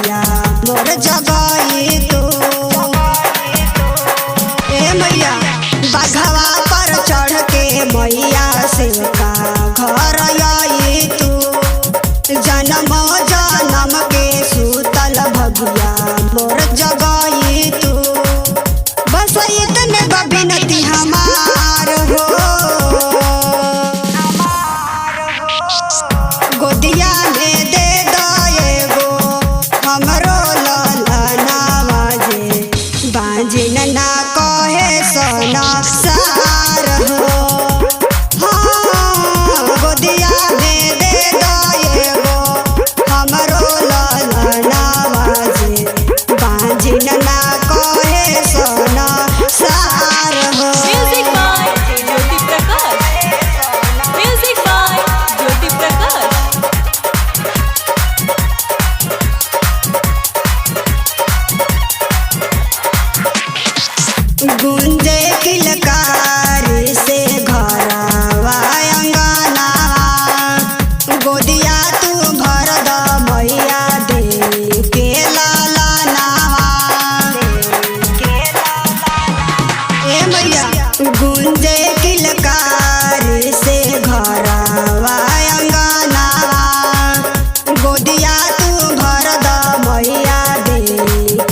भगिया मोर जगाई तू। ए मैया बघवा पर चढ़ के मैया सेवका घर आई तू। जन्म जन्म के सूतल भगिया मोर जगाई तू। बस इतने बिनती हमार हो। गोदिया में दे दो हमरो ललनावा जे बांझिन ना कहे सोना सार हो। हाँ, गोदिया में दे दो हमरो ललनावा जे बांझिन ना कहे सोना सार हो। Music by Jyoti Prakash. Music by Jyoti Prakash. गुंजे किलकारी से घरवा अंगनावा गोदिया तू भर द मैया दे के लालनावा। ए मैया गुंजे किलकारी से घरवा अंगनावा गोदिया तू भर द मैया दे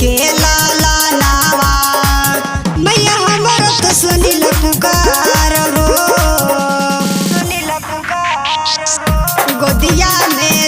के लालनावा। मैया हमर तो सुनिल पुकार हो। गोदिया में